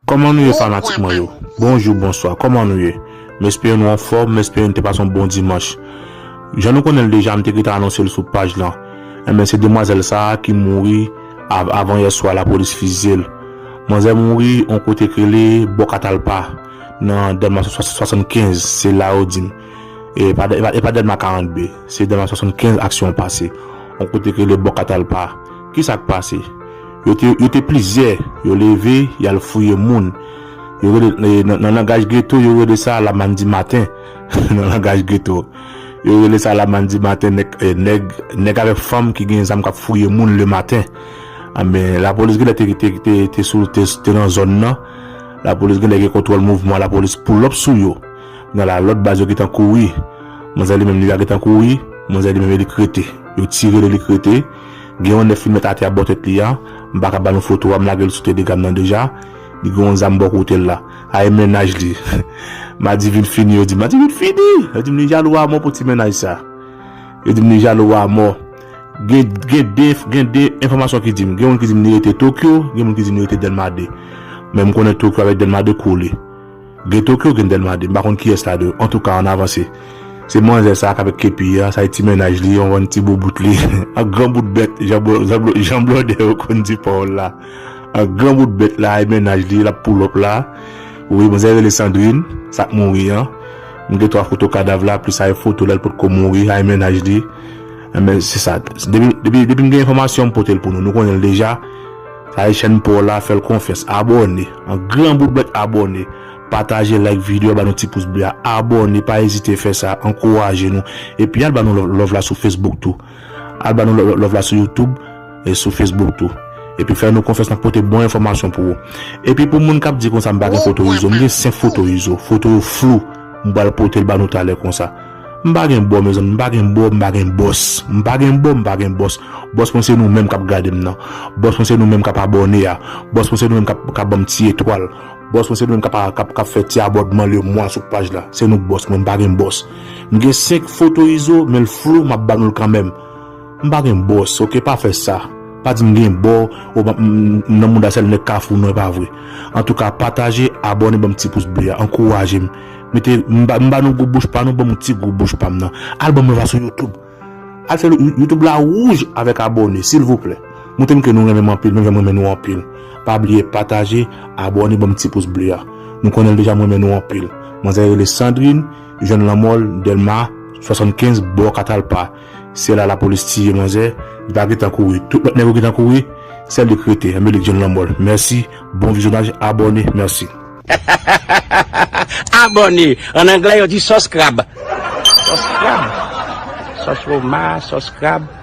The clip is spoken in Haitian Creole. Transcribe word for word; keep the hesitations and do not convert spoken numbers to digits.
Kòman nou ye fanatik mwen yo? Bonjou, bonswa, kòman nou ye? M espere nou anfòm, m espere nou te pase yon bon dimanch. Jan nou konnen l deja, m te gentan anonse l sou paj lan. Enben, se demwazèl sa a ki mouri av-, avan yè swa, lapolis fizye l. Manzè mouri yon kote k rele Bò Katalpa, nan Dèlma swasannkenz, se la yo di m. E pa, e pa, e pa Dèlma karant B, se Dèlma swasannkenz aksyon an pase. Yon kote k rele Bò Katalpa. Kisa k pase? Yo te, yo te plizyè, yo leve, y al fouye moun. Yo rele, e, nan, nan langaj geto, yo rele sa la mandimaten. Nan langaj geto. Yo rele sa la mandimaten, nèg, e, nèg, nèg avèk fanm ki gen zam k ap fouye moun lematen. Anben, lapolis genlè te, te, te, te sou, te, te nan zòn nan. Lapolis genlè gen kontwòl mouvman, lapolis pull up sou yo. Nan la, lòt baz yo gentan kouri. Manzè li menm li pa gentan kouri. Manzè li menm li k rete. Yo tire li, li k rete. Gen yon nèf millimèt atè a bò tèt li a. M pa ka ba nou foto a, m lage l sou Telegram nan deja. Li gen yon zam bò kote l la. Ay mennaj li. Madivin fini, yo di m, Madivin fini! Yo di m li jalou a mò pou ti mennaj sa. Yo di m li jalou a mò. Gen, gen de, gen de enfòmasyon ki di m. Gen moun ki di m li rete Tokyo, gen moun ki di m li rete Dèlma de. Men m konnen Tokyo avèk Dèlma de kole. Gen Tokyo, gen Dèlma de. M pa konn kiyès la de yo. Antouka, ann avanse. Se manzè sa k avèk kepi a, sa e ti mennaj li, yon, yon ti boubout li. An gran bout bèt, jan blo-, jan blo-, jan blòdè yo konn di pawòl la. An gran bout bèt la, e mennaj li, l ap pull up la. Wi, manzè rele Sandrine, sa k mouri an. M gen twa foto kadav la, plis sa e foto lè l potko mouri, a e mennaj li. Enben, se sa. Depi, depi, depi m gen enfòmasyon, m pote l pou nou. Nou konnen l deja. Sa e chèn pa w la, fè l konfyans. Abòne. An gran bout bèt abòne. Pataje, like videyo a, ba nou ti pous ble a. Abòne, pa ezite fè sa. Ankouraje nou. Epi al ba nou love, love la sou Facebook tou. Al ba nou lo-, love la sou YouTube e sou Facebook tou. Epi fè nou konfyans, n ap pote bon enfòmasyon pou ou. Epi pou moun k ap di konsa m pa gen foto Izo, m gen senk foto Izo. Foto yo flou. M pral pote l ba nou talè konsa. M pa gen bò, mezanmi, m pa gen bò, m pa gen bòs. M pa gen bò, m pa gen bòs. Bòs mwen se nou menm k ap gade m nan. Bòs mwen se nou menm k ap abòne a. Bòs mwen se nou menm k ap, k ap ban m ti etwal. Bòs mwen se nou menm k ap, k ap, k ap fè ti abònman le mwa sou paj la. Se nou bòs, mwen m pa gen bòs. M gen senk foto Izo, men l flou, m ap ba nou l kanmenm. M pa gen bòs, oke, pa fè sa. Pa di m gen bò, ou pa, m, m nan mouda sèl nèg Kafou, non, e pa vre. Antouka, pataje, abòne, ban m ti pous ble a, ankouraje m. Mete, m ba, m ba nou gwoup bouch pa nou, ban m ti gwoup bouch pa m nan. Al ban m love la sou YouTube. Al fè You-, YouTube la wouj avèk abòne, silvouplè. Montre m ke nou renmen m anpil, menm jan m renmen nou anpil. Pa bliye pataje, abòne, ban m ti pous ble a. Nou konnen l deja, m renmen nou anpil. Manzè rele Sandrine, jwenn lanmò l, Dèlma swasannkenz, bò Katalpa. Se la lapolis tiye manzè, li pa gentan kouri. Tout lòt nèg yo gentan kouri, sèl li k rete, enben li k jwenn lanmò l. Mèsi, bon vizyonaj, abòne, mèsi. Abòne, an anglè yo di subscribe. Subscribe. Subscribe, subscribe.